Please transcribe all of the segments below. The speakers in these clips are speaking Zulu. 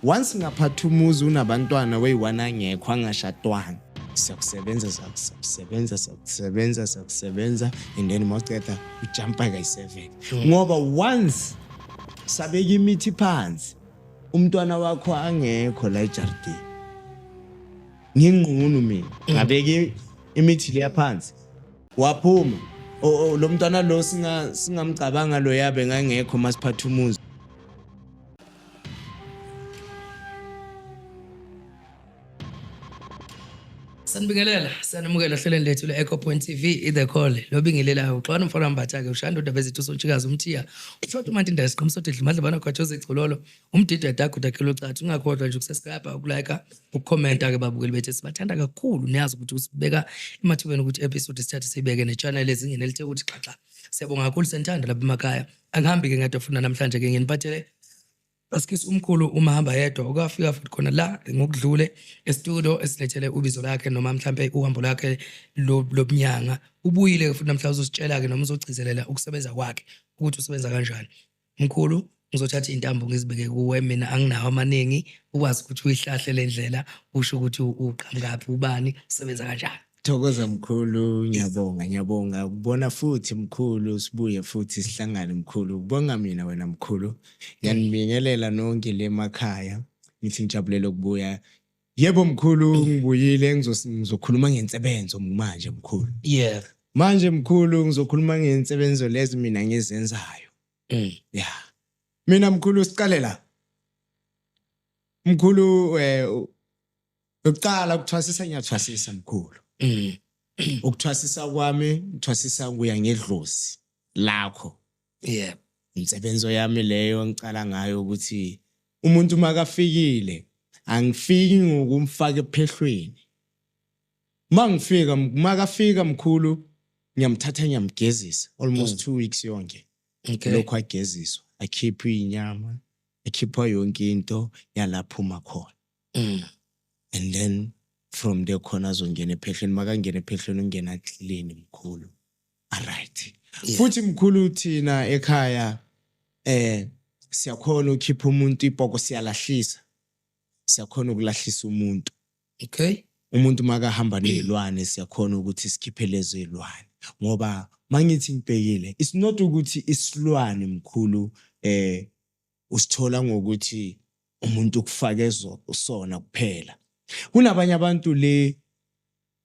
Once ngaphatha umuzi unabantwana weyi-one angekho angashadwanga, siyakusebenza, siyakusebenza, siyakusebenza, siyakusebenza, and then mawuceda ujampa kayi-7. Ngoba once sabeka imithi phansi, umntwana wakho angekho la ejardini, nginqunu mina ngabeka imithi leya phansi, waphuma lo mntwana lo, singamcabanga lo yabe ngangekho masiphatha umuzi. Sanibingelela, sanamukela ohlelweni lethu le-Echo Point TV, i-The Call. Lobingelelayo uXwana mfana Mbatha-ke, ushanda udaba ezethu uSontshikazi uMthiya. Ushota uMantinda isiqhumsothi dlumadlabana gwajoza igcololo. Umdidi adaguda khelo cathi. Ungakhohlwa nje ukusubscribe, ukulike, ukukhomenta-ke babukeli bethu. Sibathanda kakhulu, niyazi ukuthi usibeka emathubeni ukuthi episode sithathe siyibeke ne-channel ezingeni elithe ukuthi xaxa. Siyabonga kakhulu, senithanda lapha emakhaya. Angihambi-ke ngedwa futhi namhlanje-ke nginiphathele Askies umkhulu uma hamba yedwa ukafika futhi khona la ngokudlule estudio esilethele ubizo lakhe noma mhlampe uhambo lwakhe lobunyanga. Ubuyile futhi namhlanje uzositshela ke noma uzogcizelela ukusebenza kwakhe ukuthi usebenza kanjani. Mkhulu, ngizothatha iy'ntambo ngizibeke kuwe, mina anginawo amaningi, ukwazi ukuthi uyihlahle le ndlela, usho ukuthi uqhamukaphi, ubani, usebenza kanjani. Thokoza mkhulu, ngiyabonga, ngiyabonga ukubona futhi mkhulu, sibuye futhi sihlangane mkhulu. Kubonga mina wena mkhulu. Ngiyanibingelela nonke le emakhaya. Ngithi ngijabulele ukubuya. Yebo mkhulu, ngibuyile, ngizokhuluma ngensebenzo manje mkhulu. Yeah. Manje mkhulu ngizokhuluma ngensebenzo lezi mina ngizenzayo. Yeah. Mina mkhulu siqale la. Mkhulu ukuqala ukuthwasisa, ngiyathwasisa mkhulu. Ukuthwasisa kwami, ngithwasisa kuya ngedlozi lakho. Yeah. Insebenzo yami leyo ngicala ngayo ukuthi umuntu makafikile angifiki ngokumfaka ephehlweni. Mangifika makafika mkhulu ngiyamthatha ngiyamgezisa almost 2 weeks yonke. Okay. Lokho ageziswa, akhiphe inyama, akhipha yonke into yalaphuma khona. And then from there khona azongena ephehlweni, makangena ephehlweni ungena clean mkhulu. Alright. Yeah. Futhi mkhulu thina ekhaya siyakhona ukukhipha umuntu ipoko, siyalahlisa. Siyakhona ukulahlisa umuntu. Okay. Umuntu makahamba nezilwane siyakhona ukuthi sikhiphe lezo zilwane. Ngoba mangithi ngibhekile, it's not ukuthi isilwane mkhulu usithola ngokuthi umuntu ukufake sona kuphela. Kunabanye abantu le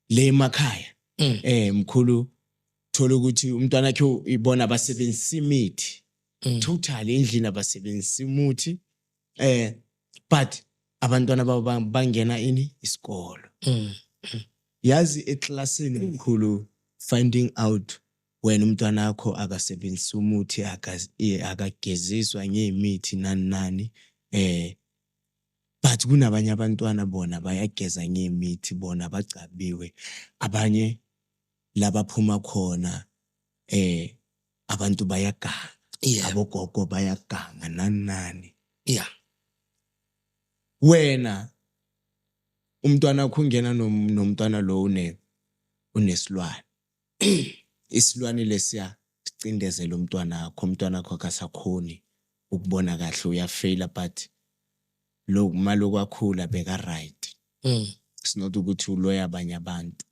emakhaya mkhulu thola ukuthi umntwana wakhe ibona basebenzisa imithi. Totally endlini abasebenzisa umuthi, but abantwana babo bangena ini isikolo. Yazi eklasini mkhulu, finding out wena umntwana wakho akasebenzisi umuthi, akageziswa ngemithi nani nani, but kunabanye abantwana bona bayageza ngemithi, bona bagcabiwe, abanye labaphuma khona abantu bayaganga. Yeah. Abogogo bayaganga nani nani. Yeah. Wena umntwana wakho ungena nomntwana lo unesilwane. Isilwane lesiya sicindezela umntwana wakho, umntwana wakho akasakhoni ukubona kahle, uyafaila, but lo maloku akhula beka right. It's not ukuthi uloya abanye abantu.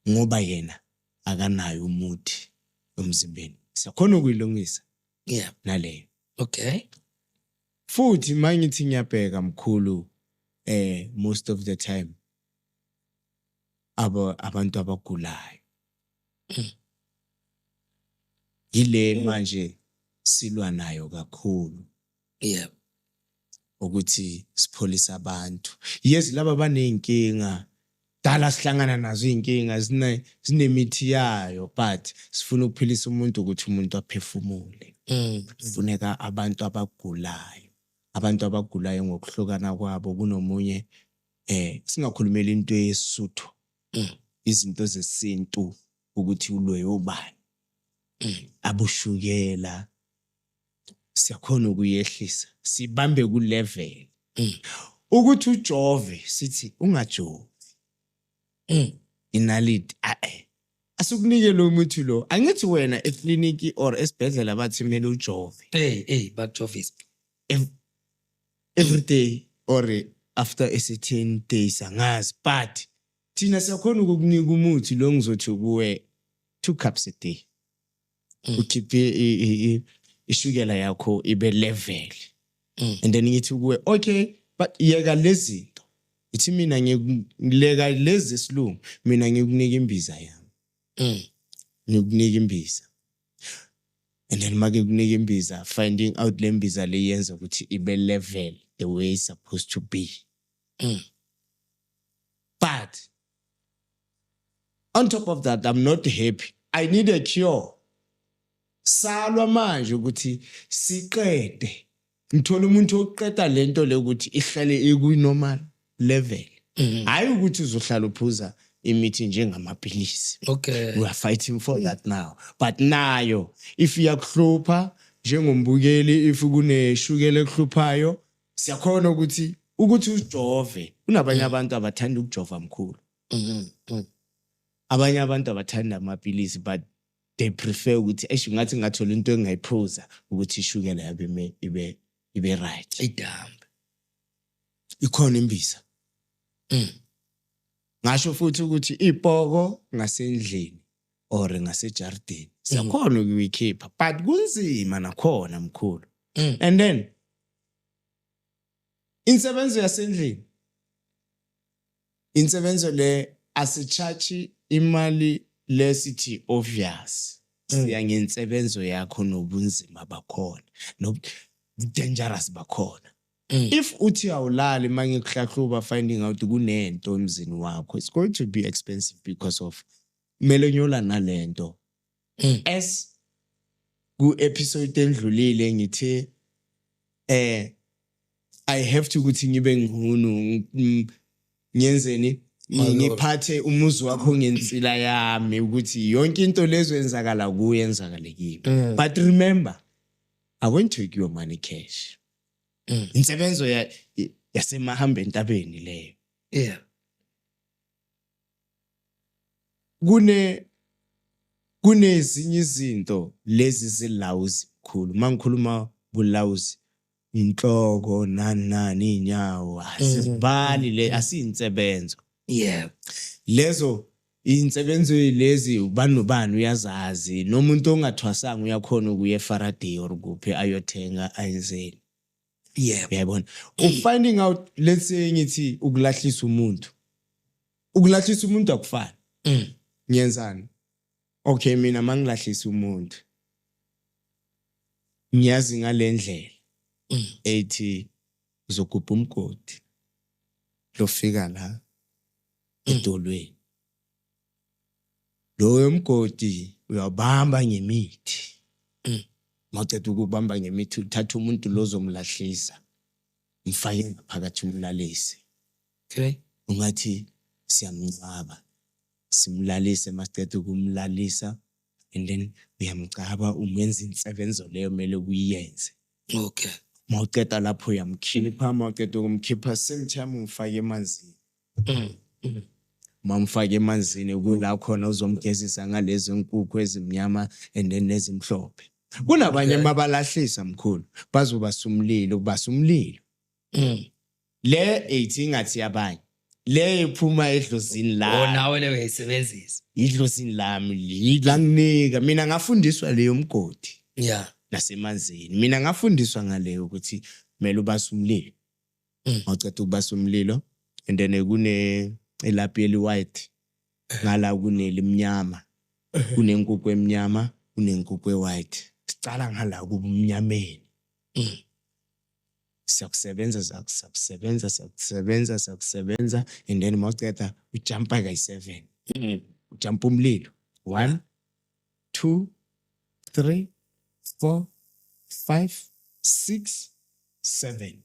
Ngoba yena akanayo umuthi emzimbeni. Siyakhona ukuyilungisa. Yeah. Naleyo. Okay. Futhi mangithi ngiyabheka mkhulu, most of the time abantu abagulayo. Yile manje silwa nayo kakhulu. Yeah. Ukuthi sipholisa abantu. Yes, laba baneyinkinga. Dala sihlangana nazo izinkinga, zinemithi yayo, but sifuna ukuphilisa umuntu ukuthi umuntu aphefumule. Kufuneka abantu abagulayo. Abantu abagulayo ngokuhlukana kwabo, kunomunye singakhulumeli into yeSuthu. Izinto zesintu ukuthi uloyo ubani. Abushukela siyakhona ukuyehlisa, sibambe ku level. Ukuthi ujove sithi ungajovi. Inaliti Asukunike lo muthi lo. Angithi wena ekliniki or esibhedlela bathi kumele ujove. Hey, hey, bakujovisa. Every day or after a certain days, angazi, but thina siyakhona ukukunika umuthi lo ngizothi kuwe 2 cups a day. Ukhiphe ishukela yakho ibe level. And then ngithi kuwe okay, but yeka lezinto. Ithi mina ngileka lezi esilungu, mina ngikunika imbiza yami. Ngikunika imbiza. And then make kunika imbiza, finding out le mbiza le yenza ukuthi ibe level the way it's supposed to be. But on top of that, I'm not happy. I need a cure. Salwa manje ukuthi siqede. Ngithola umuntu oqeda lento le ukuthi ihlale iku normal level. Hayi ukuthi uzohlala uphuza imithi njengamaphilisi. We are fighting for that now. But nayo if iyakuhlupha njengombukeli, if kuneshukela ekuhluphayo, siyakhona ukuthi ujove. Kunabanye abantu abathanda ukujova mkhulu. Abanye abantu abathanda amaphilisi, but they prefer ukuthi eish ngathi ngathola into engayiphuza ukuthi ishukela yabe ibe right. Idambe. Ikhona imbiza. Ngasho futhi ukuthi ipoko ngasendlini or ngasejardini siyakhona ukuyikhipha, but kunzima nakhona mkhulu. And then insebenzo yasendlini, insebenzo le asicharge imali lesithi obvious, siya ngensebenzo yakho nobunzima bakhona no dangerous bakhona. If uthi awulali mangikuhlahluba finding out kunento emzini wakho, it's going to be expensive because of kumele nyola nalento. As ku episode endlulile ngithe I have to ukuthi ngibe ngcono, ngiyenzeni, ngiphathe umuzi wakho ngensila yami ukuthi yonke into lezo yenzakala kuye yenzakale kimi. But remember, I won't take your money cash. Insebenzo yasemahamba entabeni leyo. Yeah. Kunezinye izinto lezi zilawuzi khulu. Mangikhuluma bulawuzi, inhloko nani nani inyawo, asibali le asiyinsebenzo. Yeah. Lezo insebenzo lezi ubani nobani uyazazi, nomuntu ongathwasanga uyakhona ukuya eFaraday or kuphi ayothenga ayenzeni. Yeah. Uyayibona? Finding out, let's say ngithi ukulahlisa umuntu. Ukulahlisa umuntu akufani. Ngiyenzani? Okay, mina mangilahlisa umuntu, ngiyazi ngalendlela ethi uzogubha umgodi lofika la edolweni. Loyo mgodi uyabamba ngemithi. Mawuceda ukubamba ngemithi uthatha umuntu lozomlahlisa, mfake ngaphakathi umlalise. Okay. Ungathi siyamncaba, simlalise, masiceda ukumlalisa and then uyamcaba, umenza insebenzo leyo kumele kuyenze. Okay. Mawuceda lapho uyamkhipha, mawuceda ukumkhipha same time umfake emanzini. Mamfake emanzini kula khona uzomgezisa ngalezi nkukhu ezimnyama and then nezimhlophe. Kunabanye mabalahlisa mkhulu bazoba sumlilo, kubasumlilo. Le ethi ingathi yabanye, le iphuma edlozini la. Oh, nawe le uyayisebenzisa. Idlozini lami langinika mina ngafundiswa leyo mgodi. Yeah. Nasemanzini. Mina ngafundiswa ngaleyo ukuthi kumele ubase umlilo. Mawuceda ukubasa umlilo and then kune elaphi eli white, ngala kunelimnyama, kunenkukhu emnyama, kunenkukhu e-white. Sicala ngala kubumnyameni. Siyakusebenza, siyakusebenza, siyakusebenza, siyakusebenza and then mawuceda ujumpa kayi-7. Ujumpa umlilo. 1 2 3 4 5 6 7.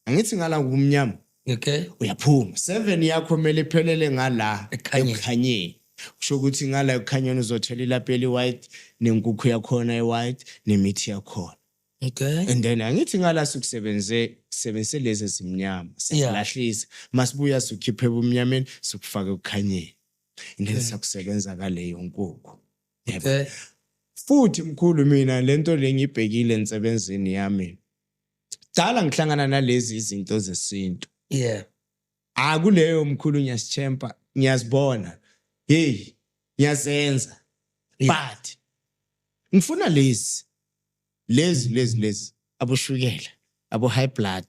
Angithi ngala kumnyama. Okay. Uyaphuma. 7 yakho kumele iphelele ngala ekukhanyeni. Kusho ukuthi ngala ekukhanyeni uzothola ilaphi eli white nenkukhu yakhona e white nemithi yakhona. Okay. And then angithi ngala sikusebenze sebenzise lezi ezimnyama, silahlisa. Masibuya sikhiphe ebumnyameni sikufake ekukhanyeni. And then sakusebenza ngaleyo nkukhu. Okay. Futhi mkhulu mina lento le ngibhekile ensebenzini yami. Dala ngihlangana nalezi izinto zesintu. Akuleyo mkhulu, ngiyasichempa, ngiyazibona, hey, ngiyazenza, but ngifuna lezi lezi lezi lezi aboshukela, abo high blood.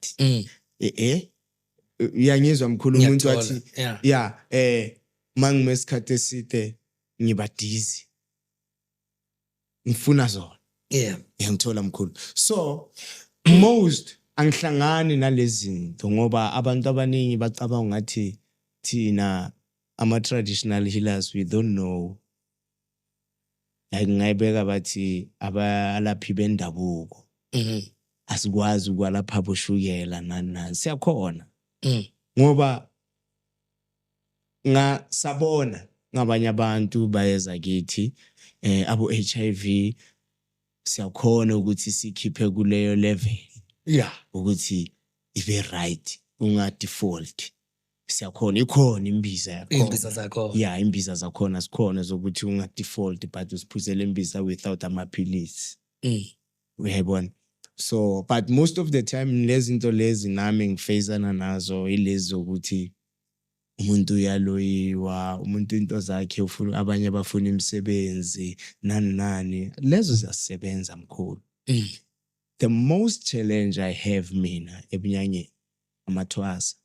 Uyangizwa mkhulu, umuntu Ngiyakuthola, wathi yeah. Yeah, mangime isikhathi eside ngiba dizzy, ngifuna zona. Ngiyangithola mkhulu. So most angihlangani nalezi zinto ngoba abantu abaningi bacabanga ngathi thina ama traditional healers, we don't know, like ngayibeka bathi abalaphi bendabuko asikwazi ukwalapha boshukela nani nani. Siyakhona ngoba nga sabona ngabanye abantu bayeza kithi, abo HIV, siyakhona ukuthi sikhiphe kuleyo level ukuthi ibe right, unga default. Siyakhona, ikhona imbiza yakhona. Iy'mbiza zakhona. Yeah, imbiza zakhona sikhona zokuthi unga default, but usiphuzele imbiza without amaphilisi. Uyayibona? So but most of the time lezi zinto lezi nami ngifacana nazo ilezi zokuthi umuntu uyaloyiwa, umuntu into zakhe ufuna, abanye bafuna imisebenzi, nani nani. Lezo ziyasebenza mkhulu. The most challenge I have mina ebunyangeni, amathwasa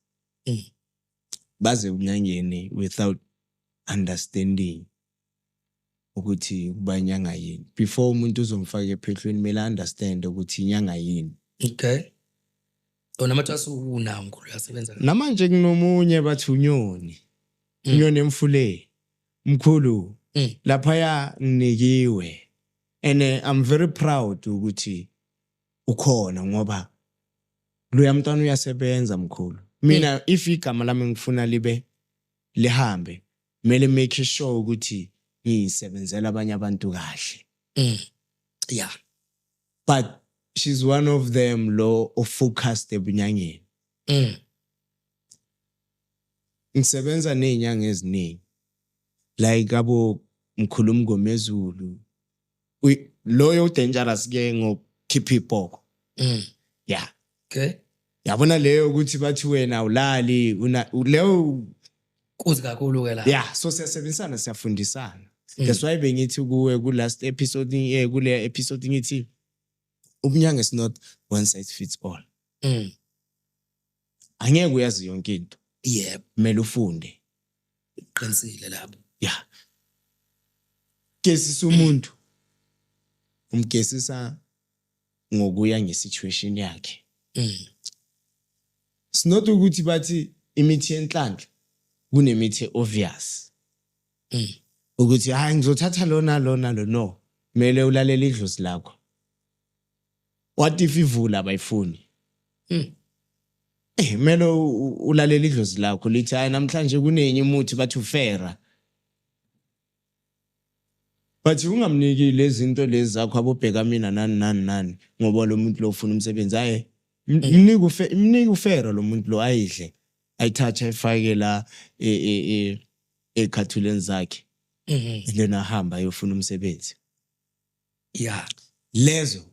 baze ebunyangeni without understanding ukuthi kuba inyanga yini. Before umuntu uzomfaka ephehlweni, kumele understand ukuthi inyanga yini. Okay, wona amathwasa unawo mkhulu, uyasebenza? Namanje kunomunye bathi unyoni, unyoni emfuleni mkhulu. Laphaya nginikiwe and I'm very proud ukuthi ukhona ngoba loya mntwana uyasebenza mkhulu. Mina if igama lami ngifuna libe lihambe, kumele make sure ukuthi ngiyisebenzela abanye abantu kahle. But she's one of them lo ofocused ebunyangeni. Ngisebenza nezinyanga eziningi, like abo mkhulu Mngomezulu. Loyo dangerous ke ngokukhipha ipoko. Yeah. Yabona leyo ukuthi bathi wena awulali una leyo. Kuzi kakhulu ke la. Yeah, so siyasebenzisana, siyafundisana. That's why bengithi kuwe ku last episode, kule episode ngithi ubunyanga is not one size fits all. Angeke uyazi yonke into. Kumele ufunde. Qinisile lapho. Yeah, gesisa umuntu, umgesisa ngokuya ngesituation yakhe. It's not ukuthi bathi imithi yenhlanhla, kunemithi obvious ukuthi hayi, ngizothatha lona lona lo. No, kumele ulalele idlozi lakho. What if ivula abayifuni? Kumele ulalele idlozi lakho lithi hayi, namhlanje kunenye umuthi bathi ufera, but ungamniki lezi zinto lezi zakho abobheka mina nani nani nani, ngoba lo muntu lo ufuna umsebenzi. Hayi, mnike ufera lo muntu lo, ayidle, ayithathe, ayifake la ekhathuleni zakhe and then ahamba ayofuna umsebenzi. Lezo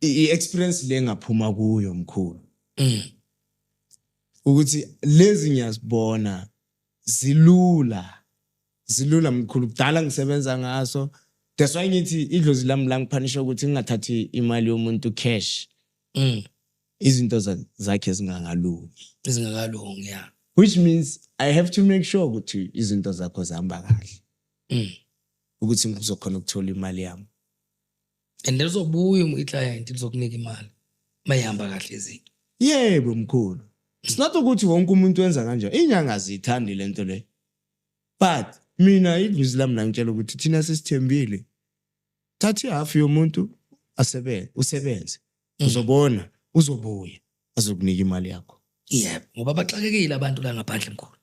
i-experience le ngaphuma kuyo mkhulu ukuthi lezi ngiyazibona zilula, zilula mkhulu. Kudala ngisebenza ngaso. That's why ngithi idlozi lami langiphanisha ukuthi ngingathathi imali yomuntu cash, izinto zakhe zingangalungi. Izingakalungi, yeah. Which means I have to make sure ukuthi izinto zakho zihamba kahle ukuthi ngizokhona ukuthola imali yami. And lizobuya i-client, lizokunika imali mayihamba kahle izinto. Yebo mkhulu, it's not ukuthi wonke umuntu wenza kanjalo. Inyanga aziyithandi lento le, but mina idlozi lami langitshela ukuthi thina sesithembile, thatha ihafu yomuntu asebenze, usebenze, uzobona uzobuya azokunika imali yakho. Yebo, ngoba baxakekile abantu la ngaphandle mkhulu.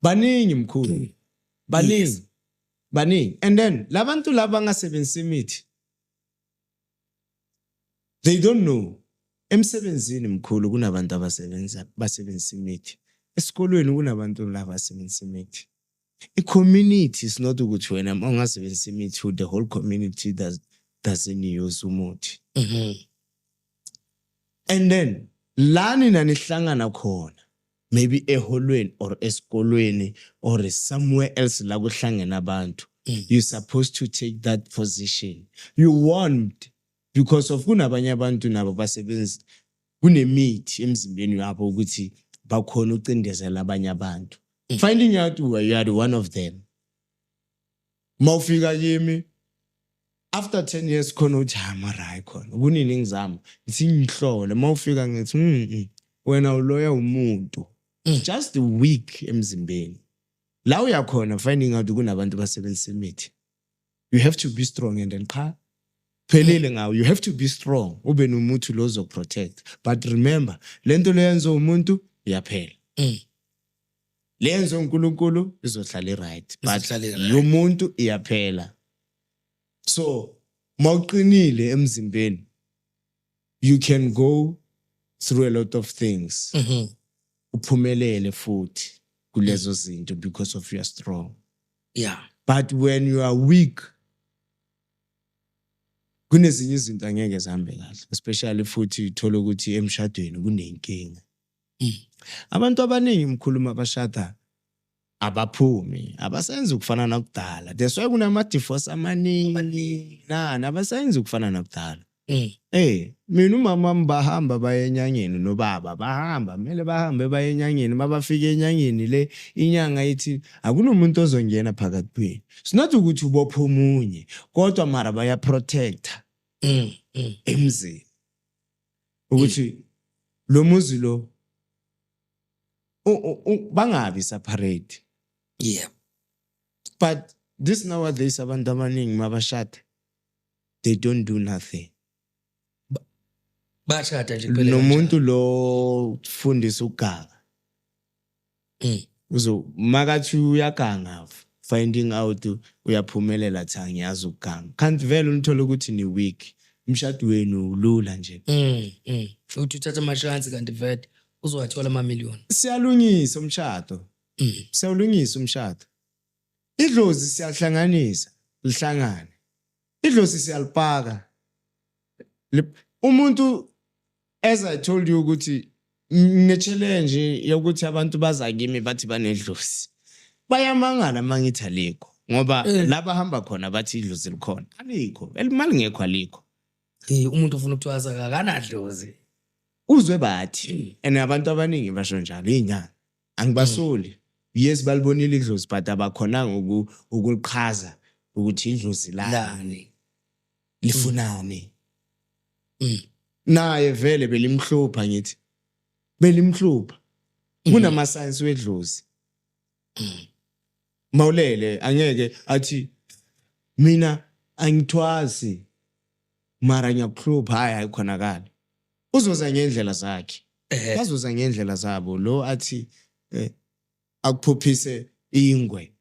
Baningi mkhulu, baningi, baningi. And then labantu laba bangasebenzisi imithi, they don't know. Emsebenzini mkhulu kunabantu abasebenza basebenzisa imithi, esikolweni kunabantu laba basebenzisa imithi, i-community is not ukuthi wena uma ungasebenzisa imithi the whole community doesn't use umuthi. And then la nina nihlangana khona, maybe eholweni or esikolweni or somewhere else la kuhlangene abantu, you're supposed to take that position. You want, because of kunabanye abantu nabo basebenzi kunemithi emzimbeni yabo ukuthi bakhona ucindezela abanye abantu. Finding out you are one of them, mawufika kimi after 10 years khona uthi, "Ha, mara hayi, khona kunini ngizama." Ngithi ngihlole, mawufika ngithi, wena uloya umuntu just weak emzimbeni." La uyakhona finding out kunabantu basebenzisa imithi. You have to be strong and then qha, phelile ngawo. You have to be strong, ube nomuthi lo ozoprotect. But remember, lento leyenza umuntu iyaphela. Leyenza uNkulunkulu izohlala i-right, but Izohlala i-right. yomuntu iyaphela. So mawuqinile emzimbeni, you can go through a lot of things, uphumelele futhi kulezo zinto because of you are strong. But when you are weak, kunezinye izinto angeke zihambe kahle, especially futhi uthola ukuthi emshadweni kunenkinga. Abantu abaningi, mkhuluma, abashada abaphumi, abasenzi ukufana nakudala. That's why kunama-divorce amaningi nani, abasenzi ukufana nakudala. Mina umama wami bahamba baye enyangeni, nobaba bahamba, kumele bahambe baye enyangeni. Mabafika enyangeni, le inyanga ithi akunomuntu ozongena phakathi kwenu. It's not ukuthi ubophe omunye, kodwa mara bayaprotecta emzini ukuthi lo muzi lo bangabi separate. But this nowadays, abantu abaningi mabashada, they don't do nothing. Bashada nje kuphela. Nomuntu lo ufundisa ukuganga, uzo makathi uyaganga, finding out uyaphumelela, athi, "Angiyazi ukuganga," kanti vele unithola ukuthi ni weak, umshado wenu ulula nje. Uthi uthatha amashansi kanti vele uzowathola amamiliyoni. Siyalungisa umshado. Siyawulungisa umshado. Idlozi siyahlanganisa, lihlangane. Idlozi siyalipaka. Umuntu, as I told you ukuthi ngine-challenge yokuthi abantu baza kimi bathi banedlozi, bayamangala mangithi alikho, ngoba la bahamba khona bathi idlozi likhona, alikho, elimali ngekho, alikho. Umuntu ufuna ukuthwasa akanadlozi. Uzwe bathi, and abantu abaningi basho njalo, iy'nyanga angibasoli. Yes, balibonile idlozi, but abakhonanga ukulichaza ukuthi idlozi lani, Lani. lifunani. Naye vele belimhlupha, ngithi belimhlupha. Kunama-science wedlozi. Mawulele angeke athi mina angithwasi mara ngiyakuhlupha. Hayi, ayikhonakali, uzoza ngendlela zakhe. Bazoza ngendlela zabo. Lo athi akuphuphise ingwe,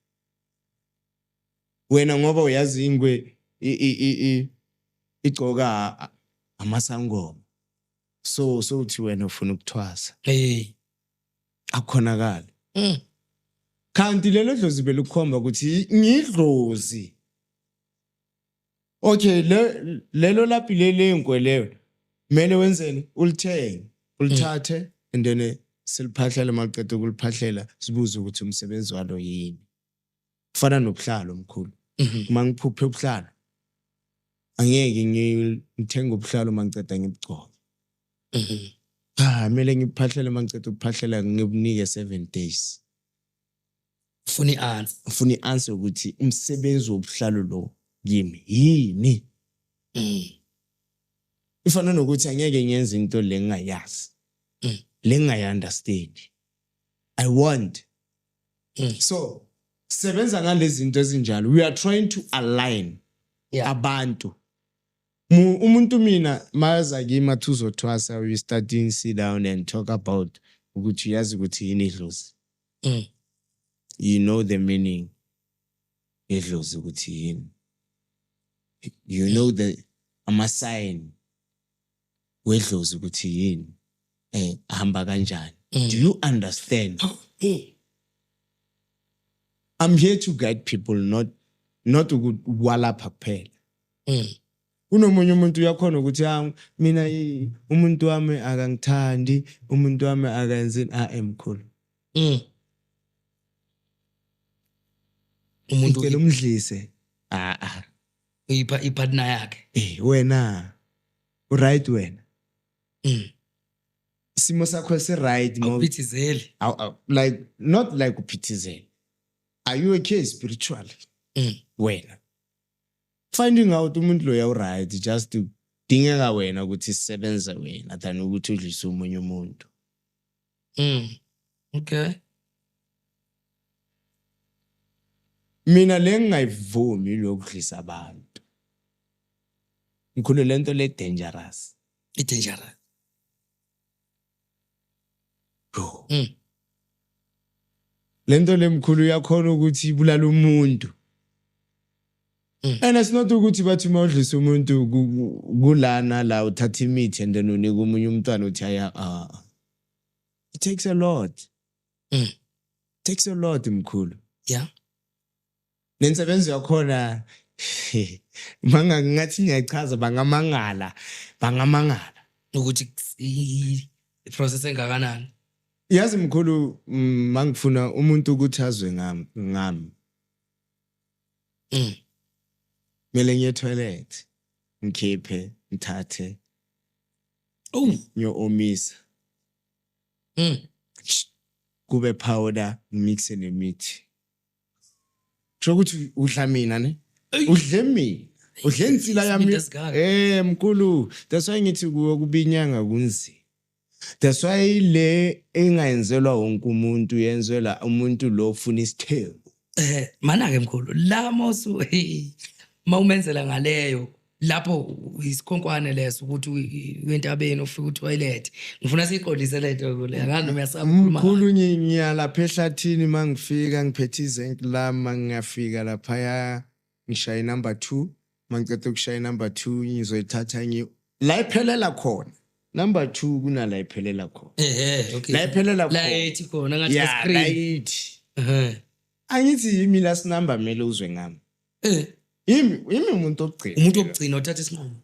wena ngoba uyazi ingwe igcoka amasangoma, so uthi wena ufuna ukuthwasa. Akukhonakali. Kanti lelo dlozi belikhomba ukuthi ngidlozi. Okay, le lelo laphi lelenkwe leyo, kumele wenzeni? Ulithenge, ulithathe, and then siliphahlele. Maqeda ukuliphahlela, sibuze ukuthi umsebenzi walo yini. Kufana nobuhlalo, omkhulu. Uma ngiphuphe ubuhlalo, angeke ngithenge ubuhlalo mangiceda ngibugcoke. Cha, kumele ngibuphahlele. Mangiceda ukuphahlela, ngibunike 7 days. Ufuna i-answer. Ngifuna i-answer ukuthi umsebenzi wobuhlalo lo kimi yini. Ifana nokuthi angeke ngiyenze into le ngingayazi, le ngingayi-understand. I want. So sebenza ngalezi zinto ezinjalo. We are trying to align abantu. Umuntu mina maza kimi athi uzothwasa, we starting sit down and talk about ukuthi uyazi ukuthi yini idlozi. You know the meaning yedlozi ukuthi yini? You know the ama-sign wedlozi ukuthi yini, ahamba kanjani? Do you understand? I'm here to guide people, not ukwalapha kuphela. Kunomunye umuntu uyakhona ukuthi ah mina umuntu wami akangithandi, umuntu wami akenzini, ah emkhulu. Umuntu ucela umdlise. Ah ah. Uyipha ipartner yakhe. Eh wena. Uright wena. Isimo sakho si right mo. Awuphithizeli. Like not like uphithizeli. Are you okay spiritually? Wena. Finding out umuntu loya uright, just dingeka wena ukuthi sisebenze wena than ukuthi udlise omunye umuntu. Okay. Mina le ngingayivumi lokudlisa abantu. Mkhulu lento le dangerous. I dangerous. Lento le mkhulu uyakhona ukuthi ibulala umuntu. And it's not ukuthi bathi mawudlisa umuntu kulana la uthatha imithi and then unika omunye umntwana uthi aya ah. It takes a lot. It takes a lot mkhulu. Yeah. Nensebenzo yakhona manga ngathi ngiyachaza bangamangala. Ukuthi i-process engakanani. Yazi mkhulu mangifuna umuntu ukuthi azwe ngami. Mele ngiye toilet, ngikhiphe, ngithathe. Ngiyo-omisa. Kube powder, ngimise nemithi. Kusho ukuthi udla mina ne? Udle mina. Udle insila yami. Mkhulu, that's why ngithi kuwe kubinyanga kunzima. That's why le engayenzelwa wonke umuntu yenzelwa umuntu lo ofuna isithembu. Mana ke mkhulu, la mosu mawumenzela ngaleyo lapho isikhonkwane leso ukuthi uyentabeni ufika utoilet. Ngifuna siqondise lento kule. Angazi noma uyasakhuluma. Mkhulu ngiyalapha ehlathini mangifika ngiphethe izenki lami ngiyafika lapha ngishaya number 2, mangiceda ukushaya number 2 ngizoyithatha ngi la iphelela khona. Number 2 kunala iphelela khona. Okay. La iphelela khona. La ethi khona ngathi screen. La ithi. Angithi yimi last number mele uzwe ngami. Yimi umuntu ogcina. Umuntu ogcina othatha isinqumo.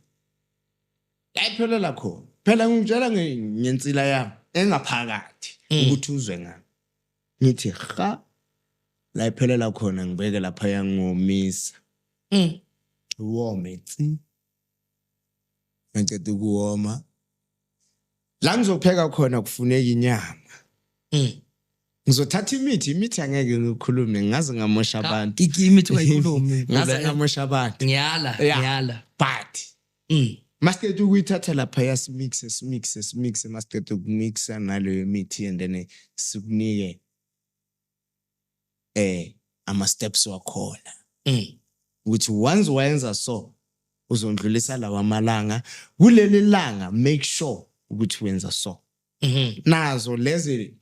La iphelela khona. Phela ngitshela ngensila yami engaphakathi ukuthi uzwe ngami. Ngithi ha la iphelela khona ngibeke lapha yangomisa. Wome tsi. Ngicela ukuwoma. La ngizopheka khona kufuneka inyama. Ngizothatha imithi angeke ngikhulume ngaze ngamosha abantu. Imithi ungayikhulumi. Ngaze ngamosha abantu. Ngiyala. But masiqeda ukuyithatha lapha yasimix masiqeda ukumixa naleyo mithi and then sikunike ama steps wakhona. Ukuthi once wayenza so uzondlulisa lawa amalanga kuleli langa make sure ukuthi wenza so. Nazo lezi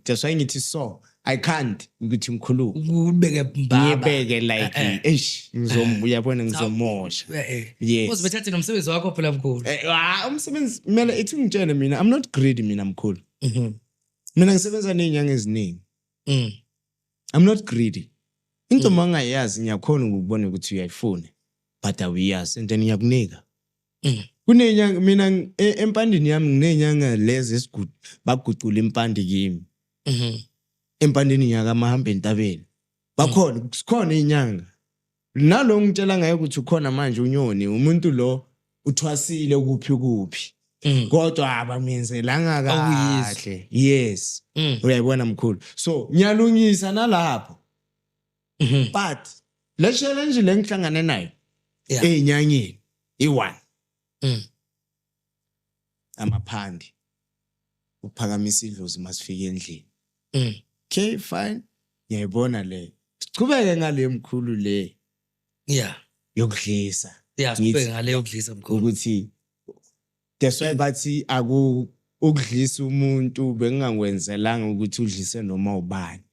that's why ngithi so I can't ukuthi ngikhulume ubeke mbaba ngibeke like eish ngizomuyabona ngizomosha. Yes. Uzobethatha nomsebenzi wakho phela mkhulu. Umsebenzi mina ithi ngitshele mina I'm not greedy mina mkhulu. Mina ngisebenza nezinyanga eziningi. I'm not greedy. Into mangayazi ngiyakhona ukubona ukuthi uyayifuna but awuyazi and then ngiyakunika. Kunenyanga mina empandini yami nginenyanga lezi esigudu bagucula impandi kimi. Empandini nyaka mahamba entabeni. Bakhona sikhona inyanga. Nalo ngitshela ngaye ukuthi ukhona manje unyoni umuntu lo uthwasile kuphi kuphi. Kodwa abamenzelanga kahle. Yes. Uyayibona mkhulu. So ngiyalungisa nalapho. But le challenge le ngihlangane nayo ezinyangeni i1. Amaphandi uphakamisa idlozi masifike endlini. Okay fine, ngiyayibona le. Sichubeke ngale mkhulu le. Yeah. Yokudlisa. Yeah, sichubeke ngale yokudlisa mkhulu. Ukuthi that's why bathi aku ukudlisa umuntu bengingakwenzelanga ukuthi udlise noma ubani.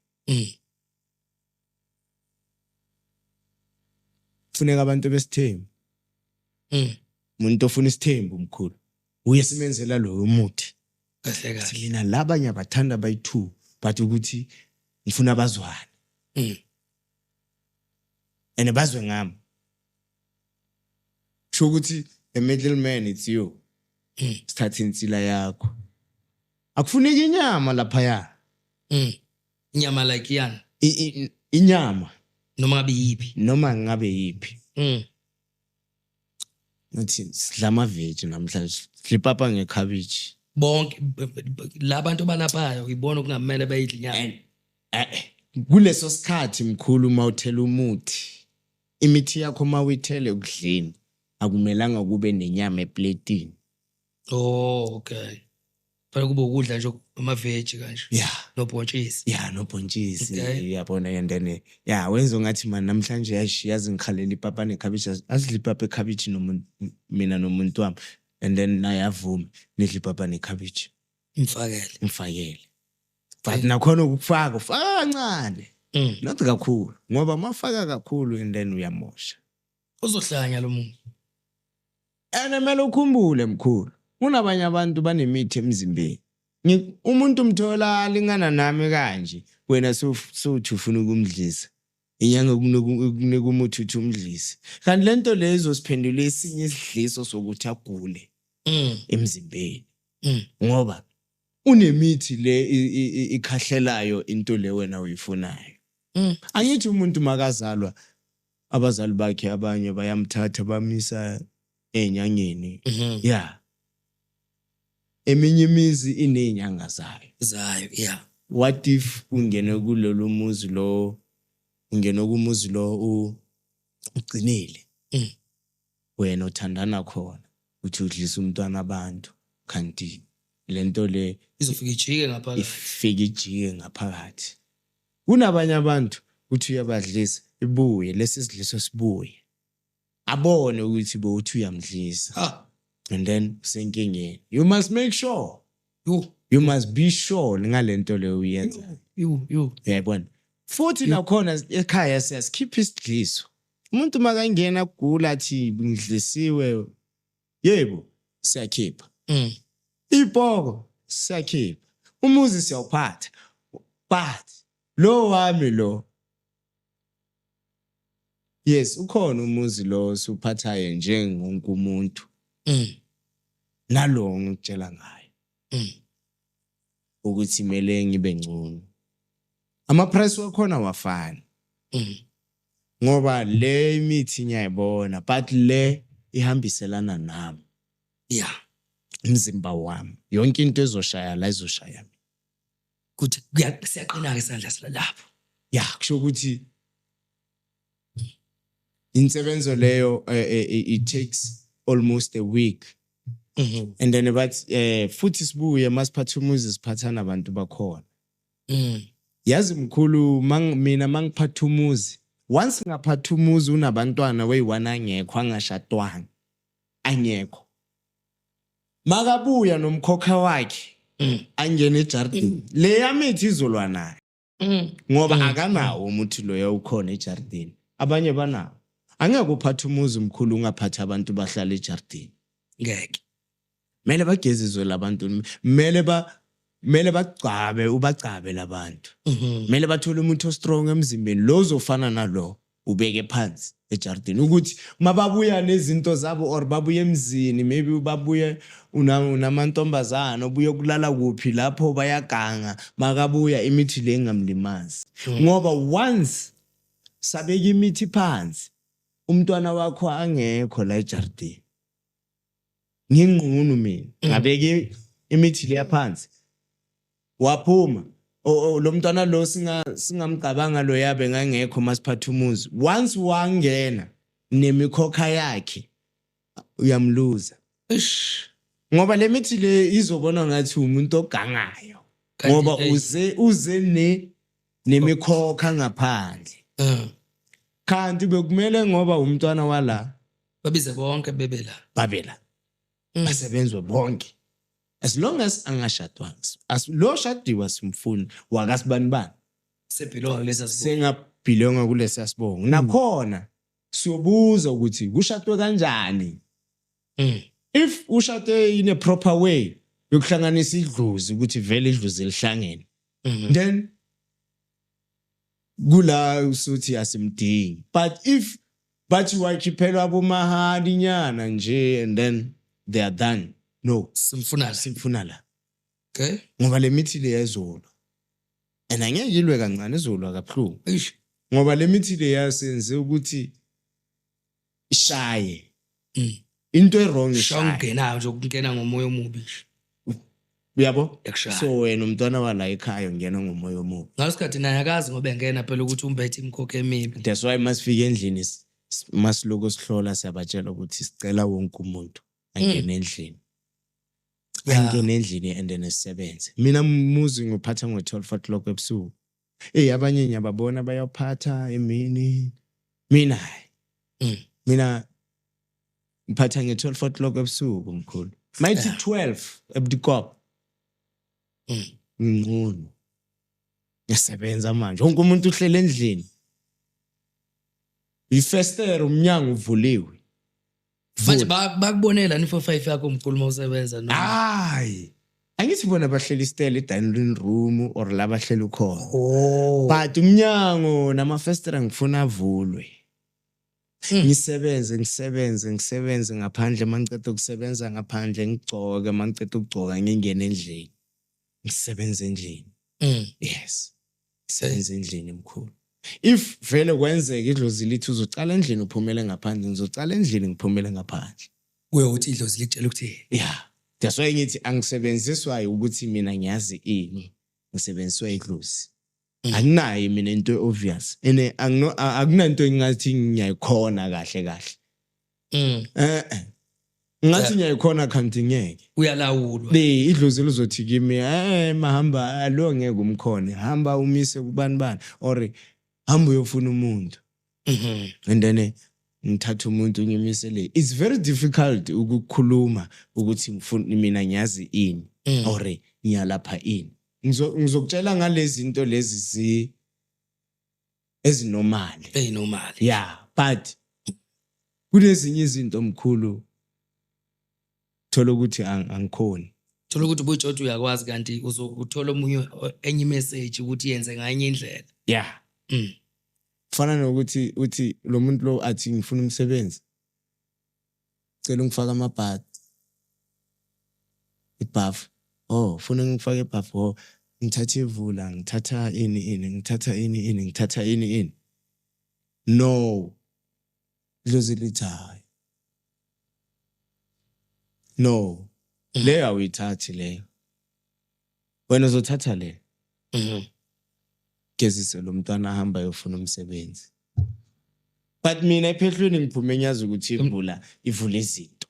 Kufuneka abantu besithembu. Umuntu ofuna isithembu mkhulu uye simenzela loyo muthi. Kahle kahle. Mina laba ngiyabathanda bayi2 but ukuthi ngifuna bazwane. And bazwe ngami. Sho ukuthi The middleman, it's you. Sithatha insila yakho, akufuneki inyama laphaya. Inyama like yani? Inyama. Noma ngabe yiphi? Noma ngabe yiphi. Ngathi sidla ama-veg namhlanje, sidla ipapa ngekhabishi. Bonke labantu balaphayo ibona okungamele bayidle inyama. And kuleso sikhathi, mkhulu, uma uthela umuthi, imithi yakho uma uyithele ekudleni, akumelanga kube nenyama epletini. Oh, okay, fanele kube ukudla nje ama-veg kanje nobhontshisi. Ya, nobhontshisi. Yabona, and then ya wenza ngathi man namhlanje yashi yazi ngikhalela ipapa nekhabishi, asidle ipapa ekhabishi nomuntu, mina nomuntu wami, and then naye avume, nidle ipapa nekhabishi. Mfakele. Mfakele, but nakhona ukufaka, ufaka kancane, not kakhulu, ngoba mafaka kakhulu and then uyamosha. Uzohlanya lo muntu. And kumele ukhumbule, mkhulu, kunabanye abantu banemithi emzimbeni. Umuntu umthola alingana nami kanje, wena sowuthi ufuna ukumdlisa inyanga, ukunika umuthi uthi umdlise, kanti lento leyo izosiphendula esinye isidliso sokuthi agule emzimbeni, ngoba unemithi le ikhahlelayo into le wena uyifunayo. Angithi umuntu makazalwa, abazali bakhe abanye bayamthatha bamisa ey'nyangeni. Ya, eminye imizi iney'nyanga zayo. Zayo, yeah. What if ungene kulolu muzi lo, ungene kumuzi lo ugcinile, wena uthandana khona, uthi udlisa umntwana abantu, kanti lento le izofika ijike ngaphakathi. Ifike ijike ngaphakathi. Kunabanye abantu uthi uyabadlisa, ibuye lesi sidliso, sibuye abone ukuthi bowuthi uyamdlisa, and then usenkingeni. You must make sure, Yo. you must be sure ngalento leyo uyenzayo. Yo yo. Uyayibona, futhi nakhona ekhaya siyasikhipha isidliso. Umuntu makangena kugula athi ngidlisiwe, yebo, siyakhipha ipoko, siyakhipha umuzi, siyawuphatha, but lo wami lo, yes, ukhona umuzi lo suphathayo njengonke umuntu, nalo ngikutshela ngayo ukuthi kumele ngibe ngcono, ama-price wakhona wafani, ngoba le imithi ngiyayibona, but le ihambiselana nami, umzimba wami, yonke into ezoshaya la izoshaya mina. Kuthi siyaqina-ke isandla lapho. Ya, kusho ukuthi insebenzo leyo it takes almost a week, and then but futhi sibuye masiphatha umuzi, siphatha nabantu bakhona. Yazi mkhulu, mina mangiphatha umuzi, once ngaphatha umuzi unabantwana weyi-one angekho, angashadwanga, angekho, makabuya nomkhokha wakhe, angene ejardini, leya mithi izolwa naye, ngoba akanawo umuthi loyo ukhona ejardini. Abanye banawo. Angeke uphathe umuzi, mkhulu, ungaphathi abantu bahlala ejardini. Ngeke. Kumele bagezizwe labantu, kumele bagcabe, ubagcabe labantu. Kumele bathole umuntu o-strong emzimbeni lo ozofana nalo, ubeke phansi ejardini, ukuthi mababuya nezinto zabo or babuye emzini, maybe babuye unamantombazana, ubuye kulala kuphi lapho bayaganga, makabuya imithi le ingamlimazi, ngoba once sabeka imithi phansi, umntwana wakho angekho la ejardini, nginqunu mina ngabeka imithi leya phansi, waphuma lo mntwana lo, singamcabanga lo yabe ngangekho masiphatha umuzi, once wangena nemikhokha yakhe uyamluza. Ish. Ngoba le mithi le izobona ngathi umuntu ogangayo, Kanti, ngoba uze nemikhokha ngaphandle, kanti bekumele ngoba umntwana wala babize bonke bebe la. Babela basebenzwe bonke, as long as angashadwanga. As lo shadiwe simfuni wakasibani bani. Sebhilonga kulesa sibongo. Sengabhilonga kulesa sibongo, nakhona siyobuza ukuthi kushadwe kanjani. If ushade in a proper way yokuhlanganisa idlozi, ukuthi vele idlozi lihlangene, then kula usuthi asimdingi, but if Bathi wakhiphelwa abomahali nyana nje and then they are done. No. Simfuna la. Simfuna la. Okay. Ngoba le mithi le yezolwa. And angeke ilwe kancane, izolwa kabuhlungu. Eish. Ngoba le mithi le yasenze ukuthi ishaye. Into e-wrong ishaye. Shawungenayo nje, ukungena ngomoya omubi nje. Uyabo? Yakushaya. So wena umntwana wala ekhaya ungena ngomoya omubi. Ngalesikhathi naye akazi ngoba engena phela ukuthi umbethe imikhokha emibi. That's why masifika endlini masiloko sihlola siyabatshela ukuthi sicela wonke umuntu angene endlini. Angene endlini and then sisebenze. Mina muzi ngiphatha ngo-12 o'clock ebusuku. Abanye ngiyababona bayaphatha emini. Mina hayi. Mina ngiphatha nge-12 o'clock ebusuku mkhulu. Mayithi 12 ebudikop. Ngcono. Ngiyasebenza manje. Wonke umuntu uhlele endlini. Ifestere umnyango uvuliwe. Manje bakubonela ni 4-5 yakho mkhulu mawusebenza noma? Hayi. Angithi bona bahleli isitele e-dining room or la bahleli khona. Oh. But umnyango namafestere ngifuna avulwe. Ngisebenze, ngisebenze, ngisebenze ngaphandle, mangiceda ukusebenza ngaphandle ngigcoke, mangiceda ukugcoka ngingene endlini. Ngisebenze endlini. Yes. Ngisebenze endlini mkhulu. If vele kwenzeka idlozi lithi uzocala endlini uphumele ngaphandle, ngizocala endlini ngiphumele ngaphandle. Kuye ukuthi idlozi likutshela ukuthi Yeah. That's why ngithi angisebenziswa ukuthi mina ngiyazi ini, ngisebenziswa idlozi. Anginayo mina into obvious. Ene akunanto engathi ngiyayikhona kahle kahle. Ngathi ngiyayikhona kanti ngeke. Uyalawulwa. Le idlozi lizothi kimi, mahamba lo ngeke umkhone, hamba umise kubani bani or hamba uyofuna umuntu. And then ngithatha umuntu ngimise le. It's very difficult ukukhuluma ukuthi ngifuna mina ngiyazi ini or ngiyalapha ini. Ngizokutshela ngalezi zinto lezi ezinormal. Ezinormal. Yeah, but kunezinye izinto mkhulu thola ukuthi angikhoni. Thola ukuthi ubujoti uyakwazi kanti uzokuthola omunye enye message ukuthi yenze nganye indlela. Yeah. Kufana nokuthi uthi lo muntu lo athi ngifuna umsebenzi. Cela ungifake amabhadi. Ibhafu. Oh, ufuna ngifake ibhafu. Oh, ngithatha ivula, ngithatha ini ini, ngithatha ini ini, ngithatha ini ini. No. Dlozi lithi hayi. No. Leyo awuyithathi leyo. Wena uzothatha le. Gezise lo mntwana ahamba ayofuna umsebenzi. But mina ephehlweni ngiphume ngiyazi ukuthi ivula, ivula izinto.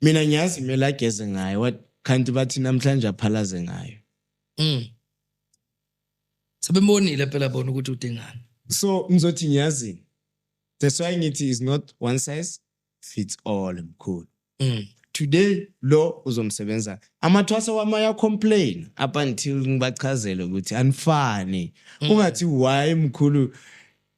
Mina ngiyazi kumele ageze ngayo, what kanti bathi namhlanje aphalaze ngayo. Sebembonile phela bona ukuthi udingani. So ngizothi ngiyazi. That's why ngithi is not one size fits all mkhulu. Today lo uzomsebenza. Amathwasa wami aya complain up until ngibachazele ukuthi anifani. Ungathi why mkhulu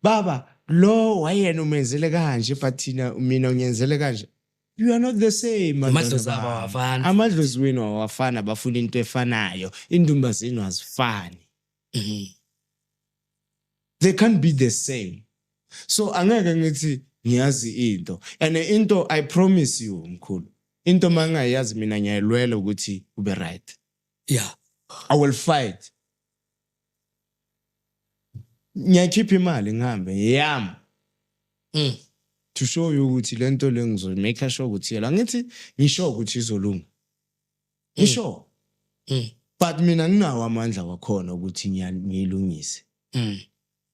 baba lo wayena umenzele kanje but thina mina ungenzele kanje. You are not the same, bantwana Amadlozi abo bami. awafani. Amadlozi wenu awafani, abafuna into efanayo. Indumba zenu azifani. They can't be the same. So angeke ngithi ngiyazi into. And into I promise you mkhulu. Into mangayazi mina ngiyayilwela ukuthi ube right. I will fight. Ngiyakhipha imali ngihambe yami. To show you ukuthi lento le ngizo make sure ukuthi yela ngithi ngisho ukuthi izolunga. Ngisho. But mina nginawo amandla wakhona ukuthi ngiyilungise.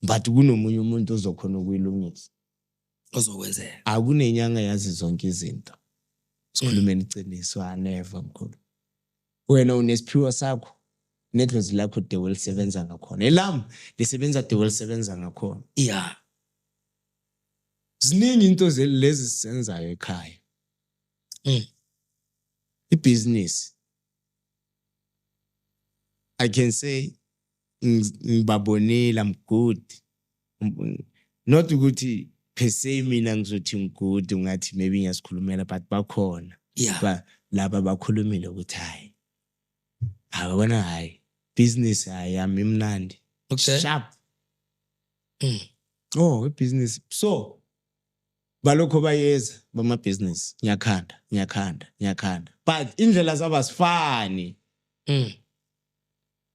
But kunomunye umuntu ozokhona ukuyilungisa. Ozokwenzeka. Akunenyanga yazi zonke izinto. Sikhulumeni iqiniso, never mkhulu. Wena unesiphiwo sakho, nedlozi lakho the way lisebenza ngakhona. Elami lisebenza the way lisebenza ngakhona. Ziningi into lezi sizenzayo ekhaya. Ibhizinisi. I can say ngibabonile, I'm good. Not ukuthi per se mina ngizothi ngigood ungathi maybe ngiyasikhulumela but bakhona. Ba laba bakhulumile ukuthi hayi. Awubona hayi. Business hayi yami imnandi. Sharp. Oh, ibhizinisi. So balokho bayeza bamabhizinisi, ngiyakhanda, ngiyakhanda, ngiyakhanda, but indlela zabo asifani.